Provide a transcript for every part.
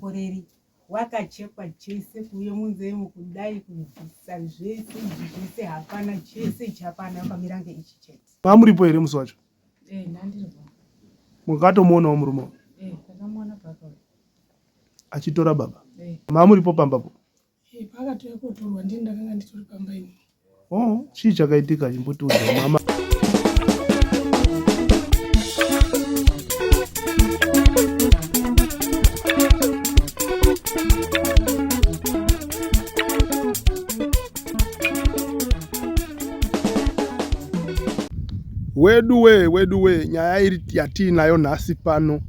Koreri wakachekwa chese kuuye munzee mukudai kubvisa zvese izvi zvese hapana chese ichi hapana wakamira ngeichi chete. Pamuripo here musi wacho? Eh, ndandiripo. Mukatomuonawo murume uyu? Eh, takamuona paakauya. Achitora baba? Eh. Mamuripo pambapo? Eh, paakatouya kotorwa ndini ndakanga nditori pamba ini. Oh, chii chakaitika chimbotiudza mama. Wedu wee wedu wee nyaya iri yatiinayo nhasi pano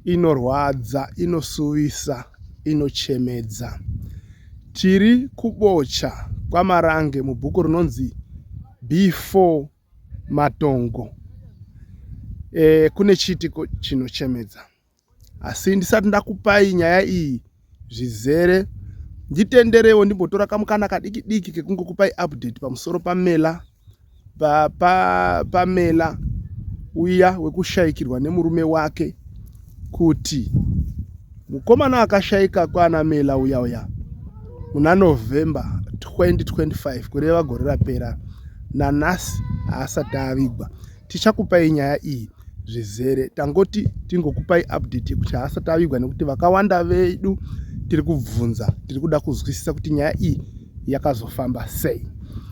inorwadza inosuvisa inochemedza. Tiri kuBocha kwaMarange mubhuku rinonzi B4 Matongo. E, kune chiitiko chinochemedza. Asi ndisati ndakupai nyaya iyi zvizere, nditenderewo ndimbotora kamukana kadiki diki kekungokupai update pamusoro paMela Pamela pa uya wekushaikirwa nemurume wake kuti mukomana akashaika kwana Mela uya uya muna November 2025 kureva gore rapera nanhasi haasati avigwa. Tichakupai nyaya iyi zvizere tangoti tingokupai update yekuti haasati avigwa nekuti vakawanda vedu tiri kubvunza tiri kuda kuzwisisa kuti nyaya iyi yakazofamba sei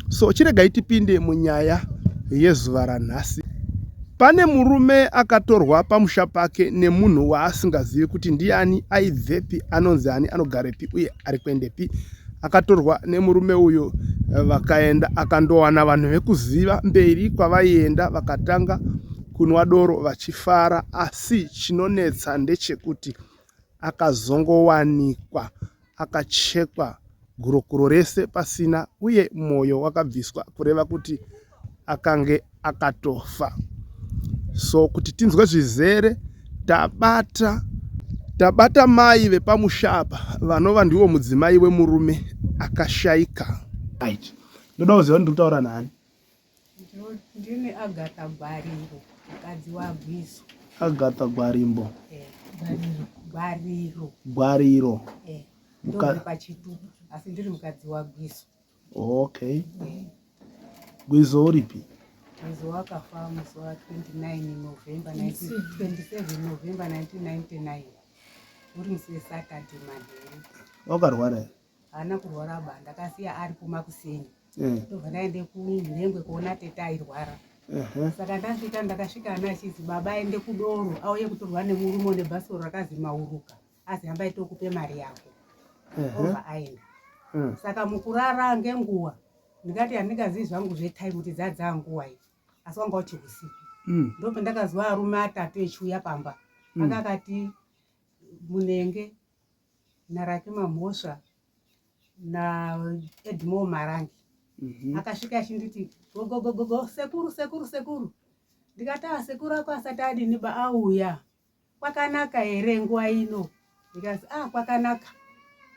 so chiregai tipinde munyaya yezuva ranhasi pane murume akatorwa pamusha pake nemunhu waasingazivi kuti ndiani aibvepi anonzi ani anogarepi uye ari kuendepi akatorwa nemurume uyu eh, vakaenda akandowana vanhu vekuziva mberi kwavaienda vakatanga kunwa doro vachifara asi chinonetsa ndechekuti akazongowanikwa akachekwa gurokuro rese pasina uye moyo wakabviswa kureva kuti akange akatofa. So kuti tinzwe zvizere tabata tabata mai vepamusha apa vanova ndiwo mudzimai wemurume akashaika. Right. Ndoda kuziva ndiri kutaura naani. Ndini Agatha Gwariro, mukadzi waGwizo. Agatha Gwarimbo. Eh, Gwariro. Gwariro. Eh, ndobva pachitubu asi ndiri mukadzi waGwizo. Okay. Eh. Gwizo uripi? Gwizo wakafa musi wa 29 November 27 November 1999 uri musi weSaturday manheru. Wakarwara here? Haana kurwara ba, ndakasiya aripo makuseni. Eh. Ndobva ndaende kunhengwe kuona tete airwara. Saka ndasvika ndakasvika ana achizi baba aende kudoro auye kutorwa nemurume une bhasikoro rakazi mauruka azi hamba itokupe mari yako. Obva aenda. Mm. Saka mukurara ngenguwa ndikati handingazivi zvangu zvetime kuti dzadzaa nguwa iyi asi wanga uchi usiku. Ndopandakazwa arume atatu echiuya pamba. Anga akati Munenge naRaki Mamhosva naEdmore Marangi akasvika achinditi gogogogogo sekuru sekuru sekuru ndikati ah sekuru ako asati adini ba auya kwakanaka here nguva ino ndikazi ah kwakanaka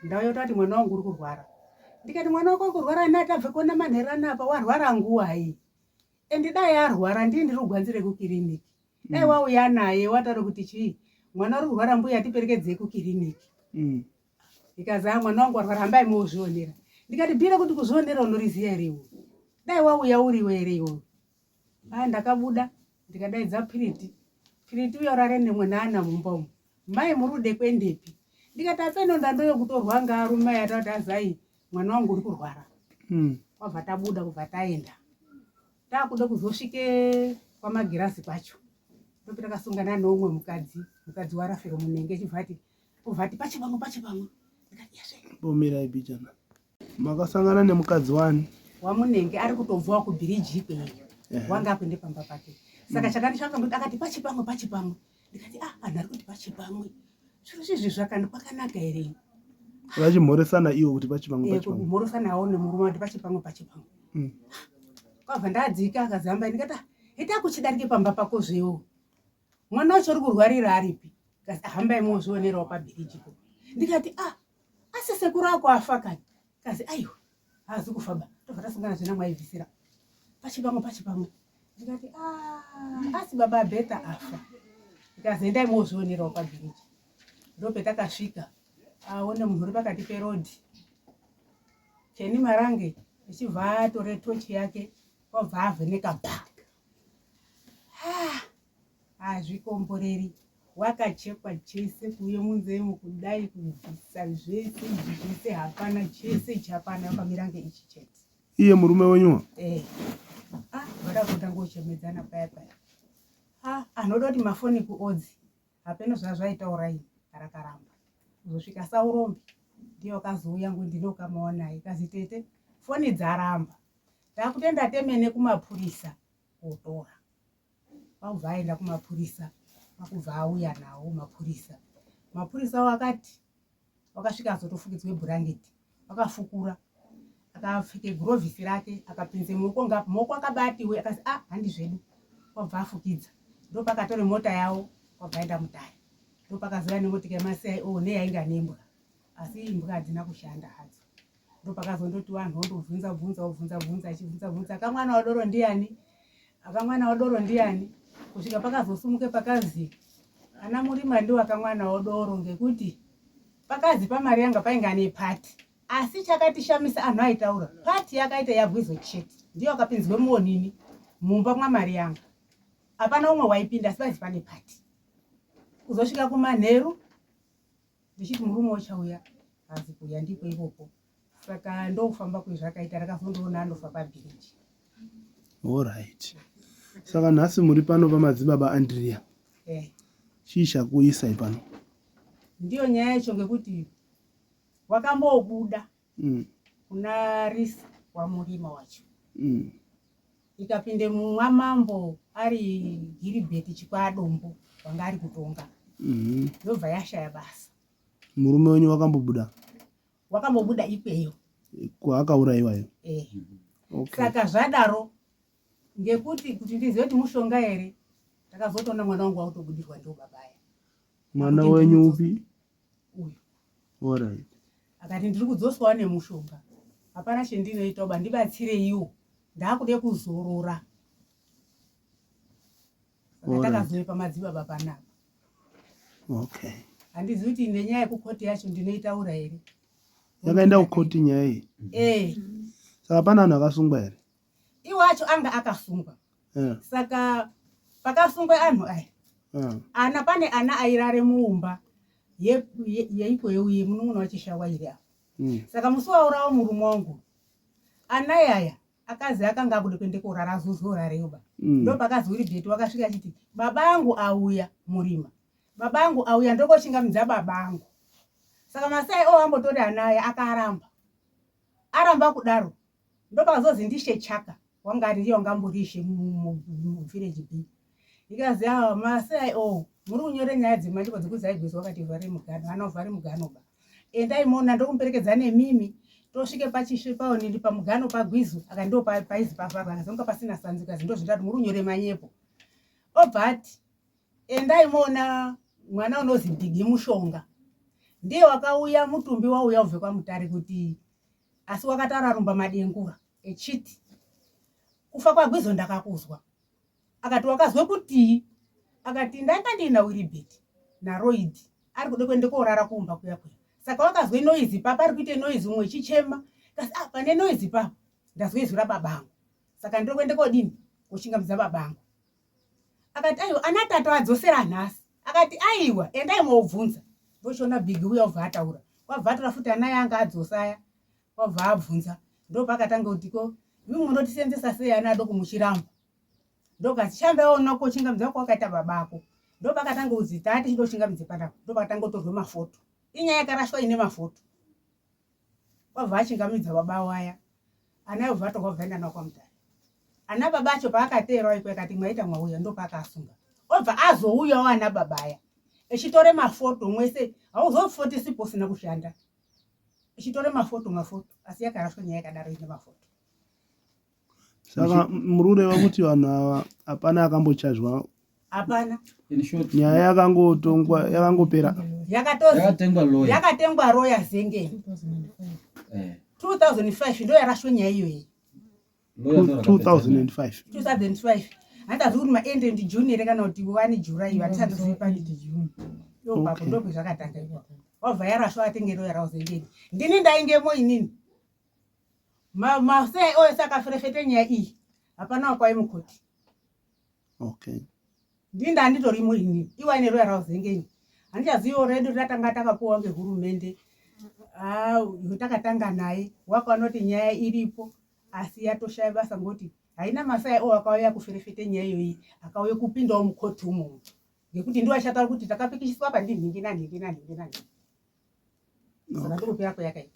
ndauya kutati mwana wangu uri kurwara ndikati mwana wako uri kurwara ani atabve kuona manheru anapa warwara nguwai and dai arwara ndii ndiri kugwanzi rekukiriniki dai wauya naye wataura kuti chii mwana uri kurwara mbuya tiperekedzei kukiriniki Ndikazi ah mwana wangu warwara hambai mozvionera. Ndikati bhira kuti kuzvionera unoriziya here iwe? Dai wauya uriwe here iwe? Ah ndakabuda ndikadaidza Piriti. Piriti uya urare nemwe naana mumba umu. Mai muri kude kuendepi? Ndikati apeno ndandoyo kutorwa ngaarume aya tati azai mwana wangu uri kurwara. Kwabva tabuda kubva taenda. Takuda kuzosvike kwamagirazi kwacho. Ndope takasungana neumwe mukadzi, mukadzi waRafero Munenge achibva ati Obva ati pache pamwe pache pamwe. Ndikati yasve. Bomirai bijana. Makasangana nemukadzi wani? Wamunenge ari kutobvawo kubhiriji ikweyo. Wanga akuende pamba pake. Saka chakandishaka ngokuti akati pache pamwe pache pamwe. Ndikati ah anhu ari kuti pache pamwe. Zviro zvizvi zvakana kwakanaka here? Vachimhoresana iwo kuti pache pamwe pache pamwe. Kumhoresana awo nemurume kuti pache pamwe pache pamwe. Kwabva ndadzika akazamba ndikati ah ita kuchidarike pamba pako zvewo. Mwana wacho uri kurwarira aripi? Kasi hambai mozvionerawo pabhiriji po. Ndikati ah asi sekuru ako afa kani? Kasi aiwa haazi kufa ba. Tobva tasangana zvena mwaibvisira. Pachi pamwe pachi pamwe. Ndikati ah asi baba Betha afa. Ndikazi endai mozvionerawo pabhiriji. Ndopetakasvika. Aone munhu uri pakati perodhi. Kenny Marange achibva atore tochi yake kwabva avheneka pa. Hazvikomboreri wakachekwa chese kuuye munzee mukudai kubvisa zvese izvi zvese hapana chese ichi hapana wakamira ngeichi chete. Iye murume wenyu? Eh. Ah, vada kutanga kuchemedzana paya paya. Ah, anoda kuti mafoni kuodzi. Hapeno zvazvaitaura ini rakaramba. Kuzosvika Saurombe ndiye wakazouya ngo ndinokamawo naye kazi tete foni dzaramba. Takutenda temene kumapurisa kotora. Kwakubva aenda kumapurisa kwakubva auya nawo mapurisa. Mapurisa wakati wakasvika azotofukidzwe bhurangeti wakafukura akapfeke gurovhisi rake akapinze muoko ngapo muoko akabatiwe akati a ah, handi zvedu kwabva afukidza ndopakatore mota yawo kwabva aenda mutare ndopakazouya nemotika yemaCIO neyainga nembwa asi imbwa hadzina kushanda hadzo ndopakazondoti vanhu wondobvunza bvunza wobvunza bvunza achibvunza bvunza akamwana wadoro ndiani akamwana wadoro ndiani kusvika pakazosumuke pakazi ana murima ndiwo akamwana wadoro ngekuti pakazi pamari yanga painga nepati asi chakatishamisa anhu aitaura pati yakaita yagwizo chete ndiyo akapinzwe muonini mumba mwamari yanga hapana umwe waipinda asi paizi pane pati kuzosvika kumanheru ndichiti murume uchauya hazi kuuya ndiko ikoko saka ndokufamba kwezvakaita rakazondoona anofa pabhiriji Alright. Saka nhasi muri pano pamadzibaba Andrea. Eh. Chii chakuisai pano? Ndiyo nyaya yacho ngekuti wakambobuda kuna Risa wamurima wacho Ikapinde mumwa mambo ari Giribheti Chikwadombo wanga ari kutonga yobva yashaya basa. Murume wenyu wakambobuda? Wakambobuda ikweyo kwaakaurayiwayo. Eh. Okay. Saka zvadaro ngekuti kuti ndizive kuti mushonga here ndakazotoona mwana wangu wakutobudirwa ndiwo baba aya. Mwana wenyu upi? Uyu. Alright. Akati ndiri kudzoswawo nemushonga hapana chendinoita uba ndibatsireiwo ndakude kuzorora. Saka takazouya pamadzibaba panapa. Okay. Handizivi kuti nenyaya yekukoti yacho ndinoitaura here. Yakaenda kukoti nyaya iyi? Eh. Saka pane anhu akasungwa here? Iwo acho anga akasungwa. Yeah. Saka pakasungwa anhu aya. Yeah. Ana pane ana airare muumba yeikweyo ye, munun'una wachishawa iri apa. Saka musi waurawa murume wangu ana yaya akazi akanga abude kuende korara azozorareyo ba ndopakazi Wilibheti wakasvika achiti baba angu auya murima baba angu auya ndokochingamidza baba angu saka masai o ambotori ana aya akaramba aramba kudaro ndopakazozi ndishe chaka wanga ari ndiye wanga ambori ishe muvillage b ikazi awa masai o muri kunyore nyaya dzemanyiko dzekuti aigwezwa wakati vhare mugano ana uvhare mugano ba endai moona ndokumuperekedza nemimi tosvike pachishe paonini pamugano pagwizu aka ndo paizi pavharwa akazonga pasina sanzi kazi ndozvindati muri kunyore manyepo obva ati endai moona mwana unozi bhigi mushonga ndiye wakauya mutumbi wauya ubve kwamutare kuti asi wakataura rumba madengura echiti kufa kwagwizo ndakakuzwa Akati wakazwe kutii? Akati ndanga ndiina Wiribheti naRoyd ari kude kuende korara kumba kuya kuya. Saka wakazwe noise papa ari kuite noise umwe chichema. Kasi ah pane noise papa. Ndazwe izwi rababa angu. Saka ndiri kuende kodini? Kochingamidza baba angu. Akati aiwa ana tata adzosera nhasi. Akati aiwa endai mobvunza. Ndochiona Biggie uya obva ataura. Kwabva atora futi ana yanga adzosa aya. Kwabva abvunza. Ndopakatanga kuti ko imi munotisenzesa sei ana adoko muchiramba. Ndokati shamba ona kochingamidza kwakaita babako. Ndopakatanga kuzi tati chidochingamidze panapa. Ndopakatanga kutorwe mafoto. Inyaya yakarashwa ine mafoto. Kwabva achingamidza baba waya. Ana obva atorwa bva aenda nawo kwaMutare. Ana baba acho paakateerawo ikweyo akati mwaita mwauya ndopaakaasunga. Obva azouyawo ana baba aya. Echitore mafoto mwese hauzofotesi posina kushanda. Echitore mafoto mafoto asi yakarashwa nyaya yakadaro ine mafoto. Saka muri kureva kuti vanhu ava hapana akambochajwa? Hapana. In short, nyaya yakangotongwa yakangopera. Yakatengwa lawyer. Yakatengwa lawyer Zengeni. 2005. 2005 ndo yarashwa nyaya iyoyi. 2005. 2005. Handazi kuti maende ndi June here kana kuti wani July vatisati zipa ndi June. Ndo papo ndo kwezvakatanga ipapo. Wabva yarashwa atenge roya rauzengeni. Ndini ndaingemo inini. Masei ose akaferefete nyaya iyi. Hapana wakwai mukoti. Okay. Ndini ndanditorimo inini. Iwa ine roya rauzengeni. Handichaziviwo redu ratanga takapuwa ngehurumende. Ah, takatanga naye. Wakaona kuti nyaya iripo asi yatoshaya basa ngokuti haina masai o akauya kuferefete nyaya iyoyi akauya kupindawo mukoti umomo ngekuti ndiwo achataura kuti takapikiswa apa ndinhingi nanhingi nanhingi nanhingi saka ndokupera kwayakaita.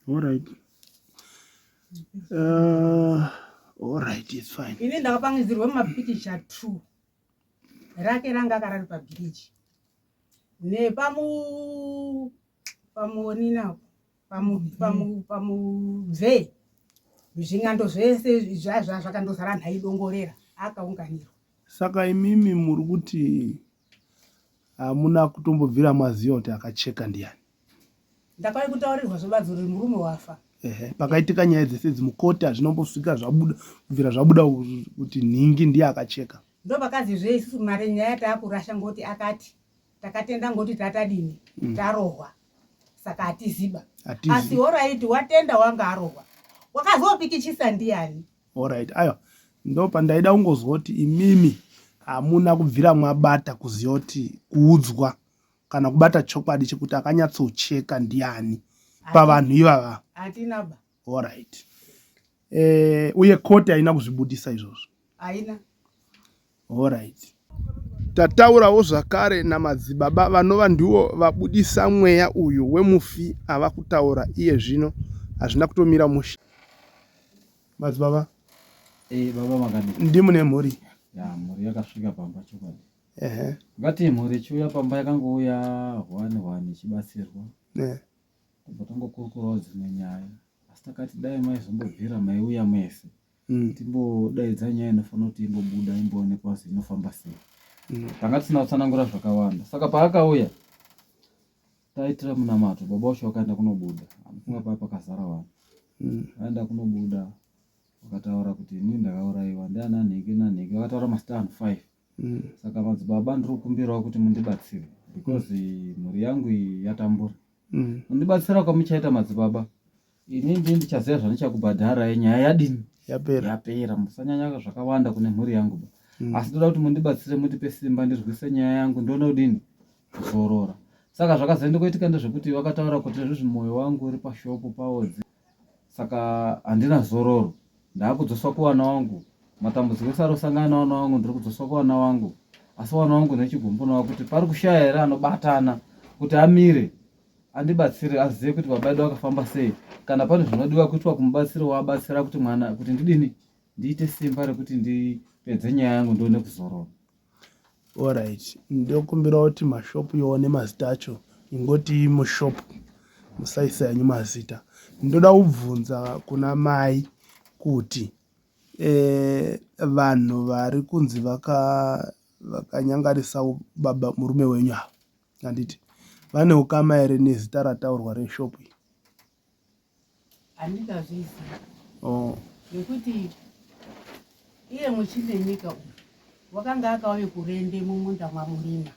Alright. Alright, it's fine. Ini ndakapangidzirwa mumapikicha 2 rake ranga akarari pabhiriji nepamu pamuoninapo pamubvee zvin'ando zvese zvakandozara anhu aidongorera akaunganirwa. Saka imimi muri kuti hamuna kutombobvira maziva kuti akacheka ndiyani? Ndakauya kutaurirwa zvebadzo riri murume wafa. Ehe, pakaitika nyaya dzese idzi mukoti hazvinombosvika zvabuda kubvira zvabuda kuti nhingi ndiye akacheka. Ndopakazi zve isusu mari nyaya taakurasha ngoti akati takatenda ngoti tatadini tarohwa saka hatiziba asi horaiti watenda wanga arohwa wakazopikichisa ndiyani? Horaiti aiwa ndopandaida kungozwa kuti imimi hamuna kubvira mwabata kuziva kuti kuudzwa kana kubata chokwadi chekuti akanyatsocheka ndiyani pavanhu ivava. Hatina ba. Horaiti eh, uye koti haina kuzvibudisa izvozvo. Haina. Horait. Tataurawo zvakare namadzibaba vanova ndivo vabudisa mweya uyu wemufi ava kutaura iye zvino hazvina kutomira mushe. Madzibaba. Eh, baba makadii? Ndimune mhuri. Ya, mhuri yakasvika pamba chokwadi. Ehe. Ngati mhuri ichiuya pamba yakangouya hwani hwani ichibatsirwa. Eh. Tobva tangokurukurawo dzimwe nyaya. Asi takati dai maizombobvira maiuya mese. Timbodaidza nyaya inofanira kuti imbobuda imboonekwa kuti inofamba sei. Tanga tisina kutsanangura zvakawanda. Saka paakauya taitira munamato, baba wacho vakaenda kunobuda. Anofunga paya pakazara vanhu. Vaenda kunobuda vakataura kuti ini ndakauraiwa ndiana nhingi nanhingi, vakataura mazita anhu 5. Saka madzibaba ndiri kukumbirawo kuti mundibatsire because mhuri yangu iyi yatambura. Mundibatsira kwamuchaita madzibaba. Ini ndini ndichaziva zvandichakubhadharai nyaya yadini yapera. Yapera, musanyanya zvakawanda kune mhuri yangu ba. Asi ndoda kuti mundibatsire mundipe simba ndirwise nyaya yangu ndione kudini kuzorora. Saka zvakazoenda kuitika ndezvekuti vakataura kuti izvozvi moyo wangu uri pashopu paodzi saka handina zororo ndaakudzoswa kuwana wangu matambudziko ese arosangana nawana wangu ndiri kudzoswa kuwana wangu asi wana wangu nechigumbu nawa kuti pari kushaya here anobatana kuti amire andibatsire azive kuti baba edu akafamba sei kana pane zvinodiwa kuitwa kumubatsiro waabatsira kuti mwana kuti ndidini ndiite simba rekuti ndipedze nyaya yangu ndione kuzorora. Alright, ndokumbira kuti mashop ione mazita acho ingoti mushop musaisa henyu mazita. Ndoda kubvunza kuna mai kuti eh, vanhu vari kunzi vakanyangarisa baba murume wenyu ava handiti vane ukama here nezita rataurwa reshop iyi? Handingazvizivi. Oh. Nekuti iye muchinde nyika uyu wakanga akauye kurende mumunda mwamurima.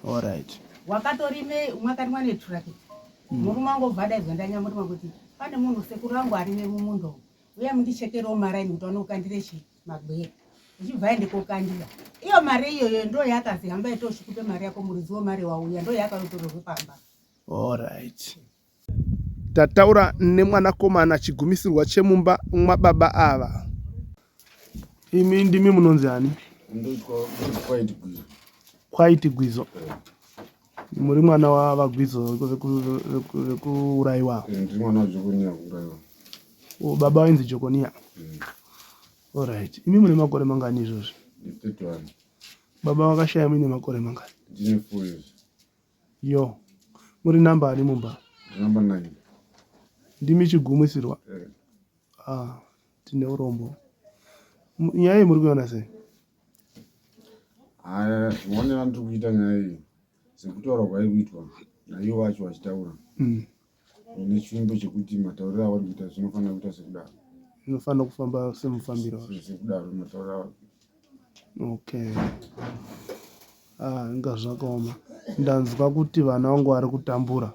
Alright. Wakatorime mwakarimwa neturakita. Murume wangu obva adaidzwa ndanyamurima kuti pane munhu sekuru vangu arime mumunda umu. Uya mundichekerewo maraini kuti aone kukandire chii magwere. Uchibva aende kokandira. Iyo mari iyoyo ndo yakazi hamba itoshikupe mari yako muridzi wemari wauya ndo yakayotorerwe pamba. Alright. Tataura nemwanakomana chigumisirwa chemumba mwababa ava. Imi ndimi munonzi ani? Ndoitwa Quiet Gwizo. Quiet Gwizo. Muri mwana waVaGwizo vekuuraiwa? Eh, ndiri mwana waJokonia kuuraiwa. Oh, baba vainzi Jokonia. Alright. Imi mune makore mangani izvozvi? Ndi 31. Baba vakashaya muine makore mangani? Ndine 4 years. Yo. Muri number ani mumba? Number 9. Ndimi chigumisirwa. Eh. Ah, tine urombo. Nyaya iyi muri kuiona sei? Haya, maonero andiri kuita nyaya iyi sekutaura kwairi kuitwa naivo vacho vachitaura nechivimbo chekuti matauriro avari kuita zvinofanira kuita sekudaro. Zvinofanira kufamba semufambiro wazvo. Sekudaro matauriro avari kuita. Okay. Ah, inga zvakaoma. Ndanzwa kuti vana vangu vari kutambura.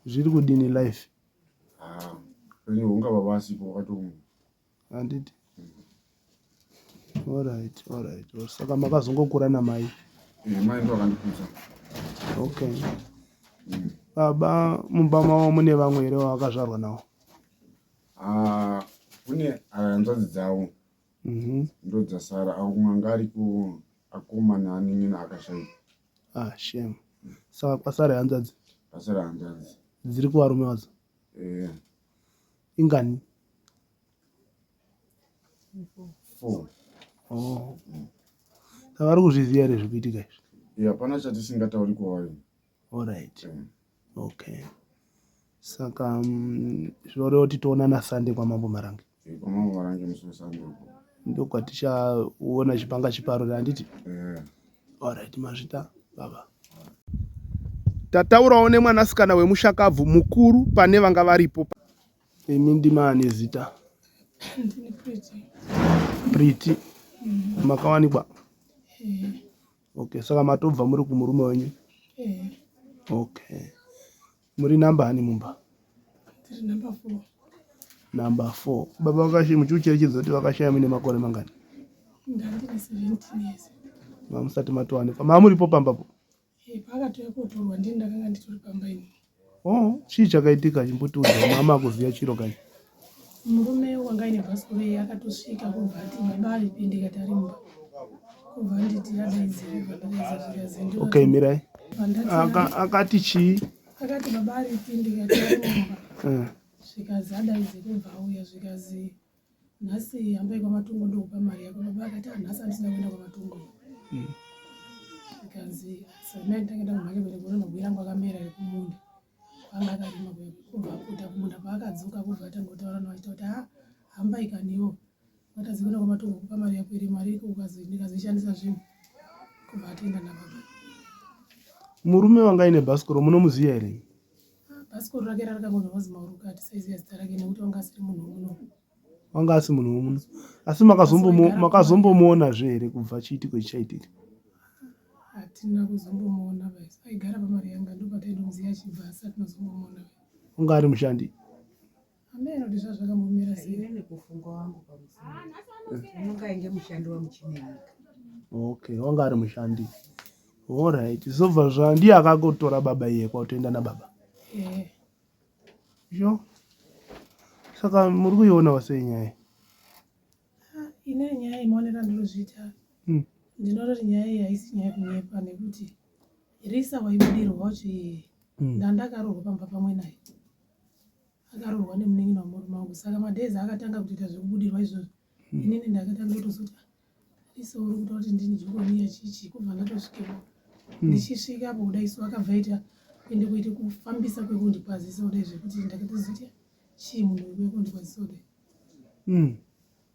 Zviri kudini life? Ah, upenyu hungava vasipo wakatooma. Handiti? Alright, alright. Saka makazongokura namai? Eh, mai ndo vakandikudza. Okay. Baba mumba mavo mune vamwe here vavakazvarwa navo? Ah, kune hanzvadzi dzavo. Ndo dzasara umwe anga ariko akomana anin'ina akashaika. Ah, shame. Saka kwasara hanzvadzi? Kwasara hanzvadzi. Dziri kuvarume vadzo? Eh. Ingani? 4. Oh. Saka vari kuzviziva here zvikuitika izvi? Eh, hapana chatisingatauri kwavari. Alright. Okay. Saka zvinoreva kuti toonana Sunday kwaMambo Marange. Eh, kwaMambo Marange musi weSunday uko. Ndokwatichaona chipanga chiparura handiti? Eh. Alright, mazvita baba. Tataurawo nemwanasikana wemushakabvu mukuru pane vanga varipo. Imi ndima ane zita? Ndini Pretty. Pretty. Makawanikwa? Eh. Okay, saka matobva muri kumurume wenyu? Eh. Okay. Muri namba ani mumba? Tiri number 4. Number 4. Baba vakashi muchiucherechedza kuti vakashaya muine makore mangani? Ndandine 17 years. Mamusati matowanikwa. Mamuripo pambapo? Eh, paakatouya kotorwa ndini ndakanga nditori pamba ini. Oh, chii chakaitika chimbotiudza mama akuziya chiro kani? Murume wanga aine bhasikoro iye akatosvika kubva ati baba aripi ndikati ari mumba. Kubva anditi adaidzire kubva ndadaidza zvikazi ndo. Okay, mirai. Pandati Akati chii? Akati baba aripi ndikati ari mumba. Zvikazi adaidze kubva auya zvikazi nhasi hambai kwaMatungo ndokupa mari yako. Baba akati ah, nhasi handisina kuenda kwaMatungo. Zvikanzi samai ndange ndangomhanya kuenda kuona magwiri angu akamera ari kumunda. Kwanga akarima kuya kubva aputa kumunda paakadzoka kubva atangotaura nawo achita kuti ah hambai kaniwo. Watadza kuenda kwaMatungo kupa mari yako iri mari iko ndikazoishandisa zvinhu kubva atoenda nababa. Murume wanga aine bhasikoro munomuziva here? Ah, bhasikoro rake rarakangonyorwa kunzi Mauruka hatisaiziva zita rake nekuti wanga asiri munhu wemuno. Wanga asi munhu wemuno. Asi makazombomuonazve here kubva chiitiko ichi chaitika? Hatina kuzombomuona vaisi. Aigara pamari yanga ndopataindomuziva achibva asi hatina kuzombomuona. Wanga ari mushandi? Ameno kuti zvazvakambomira sei. Inini kufunga wangu pamusoro. Unonga ainge mushandi waMuchinenyika. Okay, wanga ari mushandi. Alright, zobva zva ndiye akagotora baba iye kwautoenda nababa. Eh. Yo. Saka muri kuionawo sei nyaya? Ah, inini nyaya iyi maonero andinozviita. Ndinototi nyaya iyi haisi nyaya yekunyepa nekuti Risa waibudirwa uchi ndandakaroorwa pamba pamwe naye. Akaroorwa nemunin'ina wemurume wangu saka madays akatanga kutoita zvekubudirwa izvozvo. Inini ndakatanga kutozoti Risa uri kuita kuti ndini jokoniya chichi kubva ndatosvikepo. Ndichisvika apo kudai so akabva aita kuende kuite kufambisa kwekundikwazisa kudai zvekuti ndakatozoti chii munhu uyu kuuya kundikwazisa kudai.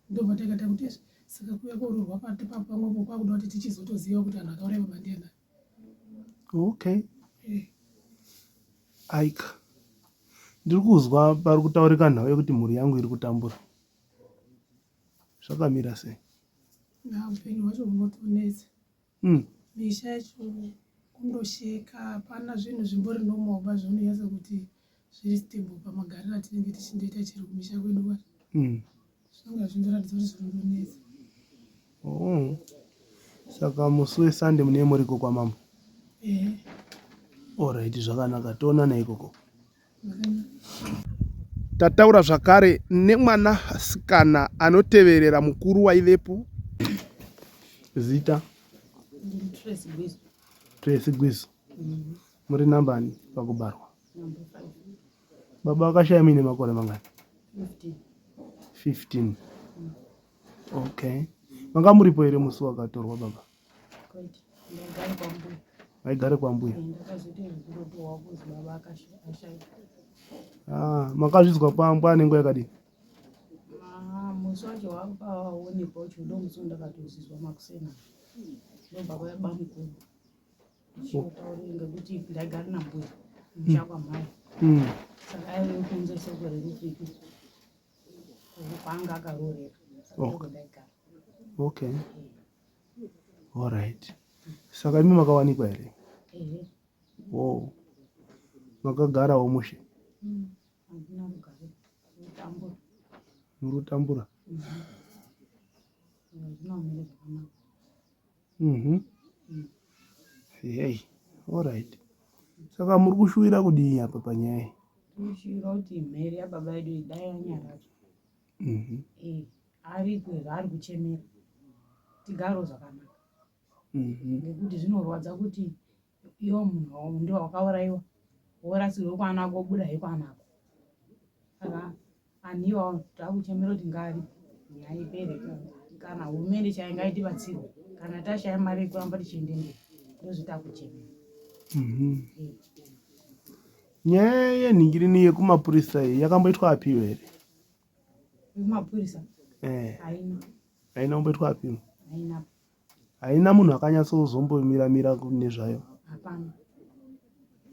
Ndobva takaita kuti saka kuuya koroorwa pamwepo kwakuda kuti tichizotoziva kuti anhu akauraya baba ndianani. Okay. Aika. Ndiri kuzwa pari kutaurika nhau yekuti mhuri yangu iri kutambura. Zvakamira sei? Upenyu hwacho hunotonetsa. Misha yacho kundosheka, hapana zvinhu zvimbori normal ba zvaunonyatsa kuti zviri stable pamagariro atinenge tichindoita chero kumisha kwedu kwacho. Zvinonga zvindoratidza kuti zvinondonetsa. Oh. Saka musi weSunday munenge muriko kwamambo? Eh. Alright, zvakanaka. Toonana ikoko. Tataura zvakare nemwanasikana anoteverera mukuru waivepo. Zita? Tracy Gwizo. Tracy Gwizo. Muri namba ani pakubarwa? Number 5. Baba vakashaya muine makore mangani? 15. 15. Okay. Manga muripo here musi wakatorwa baba? Kwete. Ndaigara kwambuya. Vaigara kwambuya. Ndakazoita zvekurotorwa kunzi baba akashaika. Ah, makazvizwa kwambwa nenguva yakadini? Ah, musi wacho waonekwa ucho ndo musi wandakatozvizwa makuseni. Ndobva kwaiva bamukuru. Ndichitaura ngekuti ndaigara nambuya kumusha kwamhai. Saka aive kunze soko rerupiki. Kwaanga akaroorera. Saka ndiko ndaigara. Okay. Alright. Saka imi makawanikwa here? Ehe. Oh. Makagarawo mushe? Mm. Handina rugare. Ndinotambura. Muri kutambura? Mm. Hazvina kumira zvakanaka. Mhm. Mm. Hey. All right. Saka muri kushuwira kudii apa panyaya iyi? Tinoshuvira kuti mhere yababa yedu dai yanyaradzwa. Mhm. Eh, ariko zvaari kuchemera. Tigarewo zvakanaka. Mhm. Ngekuti zvinorwadza kuti iwo munhu ndiwo wakauraiwa worasirwe kwanako wobuda he kwanako. Saka anhu iwawo takuchemera kuti ngaaripe nyaya ipere kana hurumende chaiyo ngaitibatsire kana tashaya mari yekuramba tichiende mberi ndozvitakuchemera. Mhm. Nyaya yenhingirini yekumapurisa iyi yakamboitwa apiwo here? Yekumapurisa Eh, haina haina kumboitwa apiwo. haina Haina munhu akanyatsozombomiramira nezvayo. Hapana.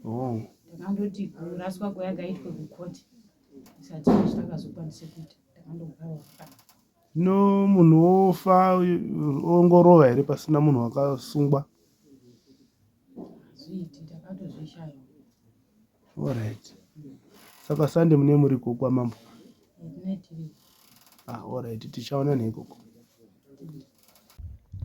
Oh. Takandoti kuraswa kwayakaitwe kukoti isati takazokwanisa kuita takandogara wakadaro. Zvino munhu wofa ongorova here pasina munhu akasungwa? Hazviiti takatozvishaya. Alright. Saka Sunday mune muriko kwamambo? Tine tiri. Ah, alright, tichaonana ikoko.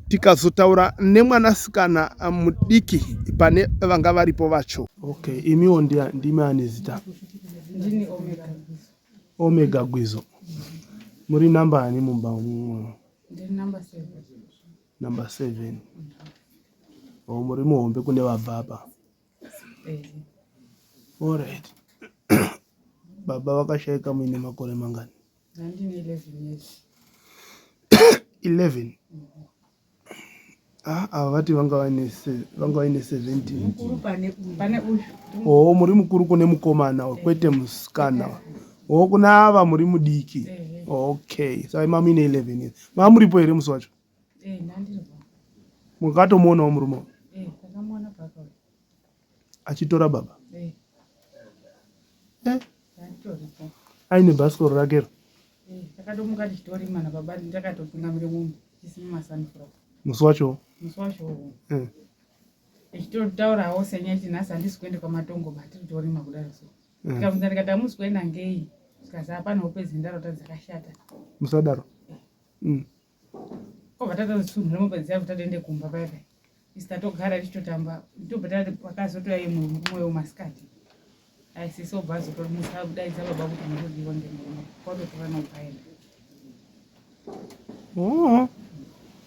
Tikazotaura nemwanasikana mudiki pane vanga varipo vacho. Okay, imiwo ndimi ane zita? Ndini Omega Gwizo. Omega Gwizo. Muri number ani mumba umu? Ndiri number 7. Number 7. Oh, muri muhombe kune vabva apa. Alright. Baba vakashaika muine makore mangani? Ndandine 11 years. 11. Ah, ava vati vanga vaine vanga vaine 17. Mukuru pane uyu. Pane uyu. Oh, muri mukuru kune mukomana kwete musikana. Oh, kuna ava muri mudiki. Okay. Saka imi muine 11 years. Manga muripo here musi wacho? Eh, ndandiripo. Mukatomuonawo murume uyu? Eh, takamuona paakauya. Achitora baba? Eh. Eh? Ndanditoripo. Aine bhasikoro rakero? Eh, takatomuka tichitorima nababa ndakatotungamira mombe tichisima masunflower. Musi wacho? Musi wacho. Eh. Tichitotaurawo senyaya kuti nhasi handisi kuenda kwamatongo ba tiri kutorima kudaro so. Ndikabvunza ndikati hamusi kuenda ngei? Zvikanzi hapana hope dzendarota dzakashata. Musadaro. Kobva tatozotsunhura mombe dziya kuti tatoende kumba paya paya. Isu tatogara tichitotamba tobva tati pakazotoya imwe murume wemasikati. Aisisi obva azotomusa kudaidza baba kuti munodiwa ngemurume. Kwatotora nobva aenda. Oh.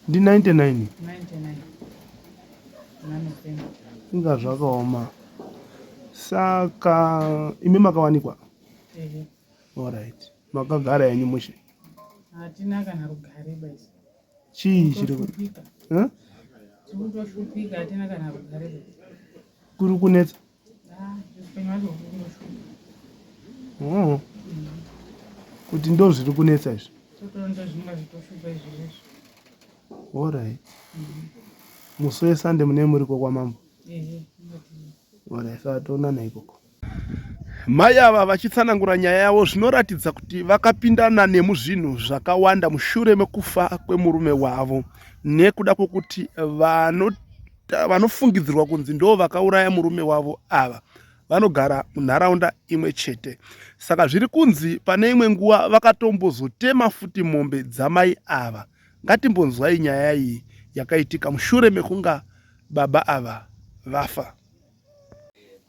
Ndi 99. 99. Muna November. Inga zvakaoma. Saka imi makawanikwa? Ehe. Alright. Makagara henyu mushe. Hatina kana rugare baisi. Chii chiri ku Kutoshupika. Eh? Tiri kutoshupika hatina kana rugare baisi. Kuri kunetsa? Ah, upenyu hwacho huri kundoshupa. Oh. Kuti ndo zviri kunetsa izvi. Totora ndo zvinonga zvitoshupa izvozvo. Alright. Musi weSunday mune muriko kwamambo. Ehe. Ingati Alright, saka toonana ikoko. Mai ava vachitsanangura nyaya yavo zvinoratidza kuti vakapindana nemuzvinhu zvakawanda mushure mekufa kwemurume wavo nekuda kwekuti vanofungidzirwa kunzi ndo vakauraya murume wavo ava vanogara munharaunda imwe chete. Saka zviri kunzi pane imwe nguva vakatombozotema futi mombe dzamai ava. Ngatimbonzwai nyaya iyi yakaitika mushure mekunga baba ava vafa.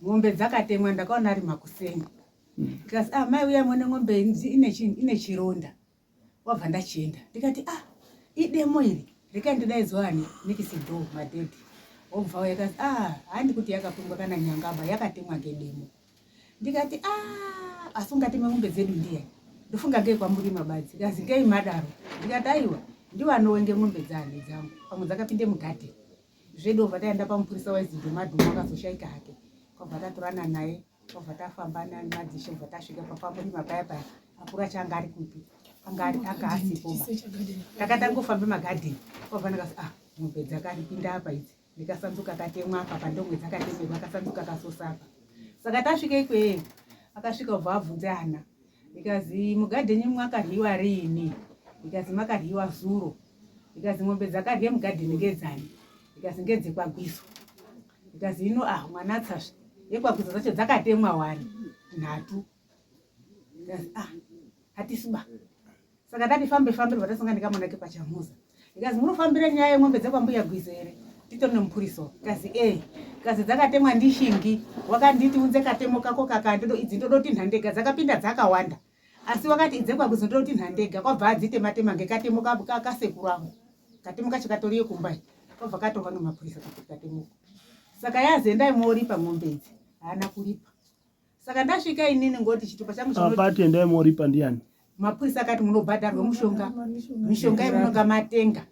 Mombe dzakatemwa ndakaona ari makuseni. Ndikati ah mai uya muone mombe ine chironda. Wabva ndachienda. Ndikati ah idemo iri. Rekai ndidaidzwa ani nekisidho madhedhi. Wobva uya akati ah handi kuti yakapungwa kana nyangaba yakatemwa ngedemo. Ndikati ah asi ungatema mombe dzedu ndiye. Ndofunga ngei kwamuri mabadzi. Kazi ngei madaro. Ndikati aiwa ndiwo anowenge mombe dzani dzangu. Pamwe dzakapinde mugadheni. Zvedu obva taenda pamupurisa waizi Dhuma Dhuma akazoshaika hake. Kwabva tatorana naye, kwabva tafamba namadzishe obva tasvika papamurima paya paya. Akura changa ari kupi? Anga ari anga asipo ba. Takatangofamba magadheni. Kwabva ndakasi ah mombe dzakaripinda apa idzi. Ndikasanzuka katemwa apa pandomwe dzakatemerwa akasanzuka kasosa apa. Saka tasvika ikweyo akasvika obva abvunza ana. Ndikazi mugadheni mwakaryiwa riini? Ndikazi makaryiwa zuro. Ndikazi mombe dzakarye mugadheni ngedzani? Ndikazi ngedzekwagwizo. Ndikazi ino ah mwana atsazve yekwagwizo dzacho dzakatemwa wani nhatu. Ndikazi ah hatisi ba. Saka tati fambe fambe ndobva tasanga ndikamwana ke pachamuza. Ndikazi munofambira nyaya yemombe dzekwambuya Gwizo here? Titori nemupurisa. Ndikazi eh. Ndikazi dzakatemwa ndishingi. Wakanditi unze katemo kako kaka ndodo idzi ndodotinha ndega dzakapinda dzakawanda. Asi wakati idze kwaGwizo ndodotinha ndega kwabva adzitema tema ngekatemo kasekuru angu. Katemo kacho katoriyo kumba kwabva katorwa ngemapurisa katemo. Saka yazi endai moripa mombe idzi. Haana kuripa. Saka ndasvika inini ngoti chitupa changu chinoti Akati endai moripa ndiani? Mapurisa akati munobhadharwa mushonga mishonga yemunonga matenga.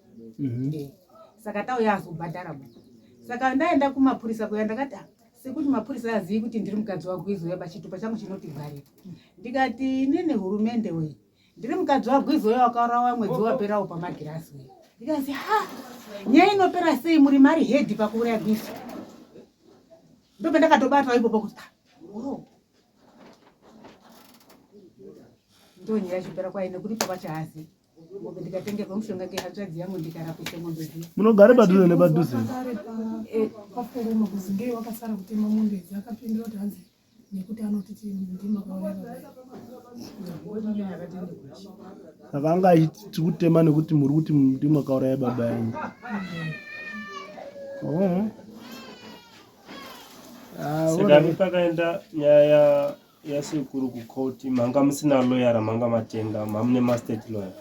Eh, saka tauya azobhadhara munhu. Saka ndaenda kumapurisa kuya ndakati ah, sekuti mapurisa azivi kuti ndiri mukadzi waGwizo yaba chitupa changu chinoti gwarira. Ndikati inini hurumende wei ndiri mukadzi waGwizo uya wakaurawa mwedzi waperawo pamagirazi uya. Ndikazi ha nyaya inopera sei muri mari hedhi pakuuraya Gwizo. Ndopandakatobatwa ipopo kuti ah, wow. Ndonyaya yachipera kwaine kuripa kwacho hazi mombe ndikatengerwa mushonga ngehanzvadzi yangu ndikarapisa mombe dziya. Munogara padhuze nepadhuze. Eh, paforoma kuzi ngei wakasara kutema mombe idzi akapindura kuti hanzi nekuti anotiti ndima kauraya Saka anga achiti kutema nekuti muri kuti ndimwe kauraya baba yenyu. Oh. Ah, Saka alright. pakaenda nyaya yasekuru kucourt manga musina lawyer ramanga matenga mamune mastate lawyer.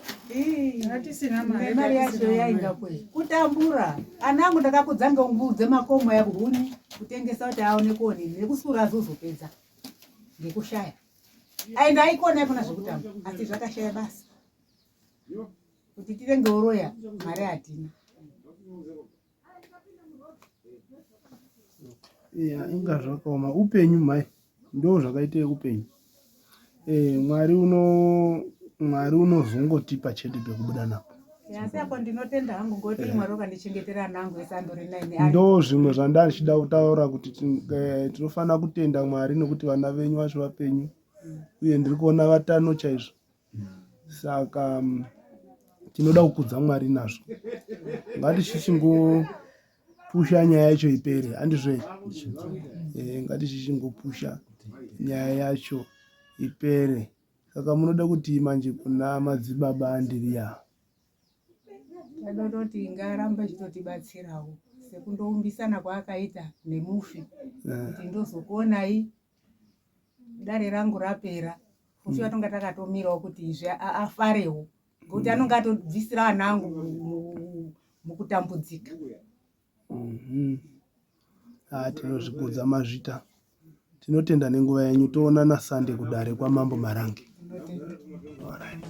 Hatisina mari. Mari yacho yainga kwe kutambura ana angu ndakakudza ngenguvu dzemakomo yakuhuni kutengesa kuti aone kuonini nekusura azozopedza ngekushaya aenda aikona ikona zvekutamba asi zvakashaya basa kuti titenge uroya mari hatina. Yeah, inga zvakaoma upenyu mhai ndo zvakaita upenyu eh, mwari uno mwari unozongotipa chete pekubuda napo. Asi apo ndinotenda hangu ngoti Mwari wakandichengetera ana angu ese andori naine. Ndo zvimwe zvandandichida kutaura kuti tinofanira kutenda Mwari nekuti vana venyu vacho vapenyu uye ndiri kuona vatano chaizvo. Saka tinoda kukudza Mwari nazvo. Ngatichichingopusha nyaya yacho ipere, handizvo here? Eh, ngatichichingopusha nyaya yacho ipere. Saka munoda kuti manje kuna madzibaba Andiriya? Tadototi ngaaramba achitotibatsirawo sekundoumbisana kwaakaita nemufi kuti ndozokuonai dare rangu rapera. Futi vatonga takatomirawo kuti izvi afarewo ngokuti anonga atobvisira vana angu mukutambudzika. Ah, tinozvikudza mazvita. Tinotenda nenguva yenyu. Toonana Sunday kudare kwaMambo Marange. All right.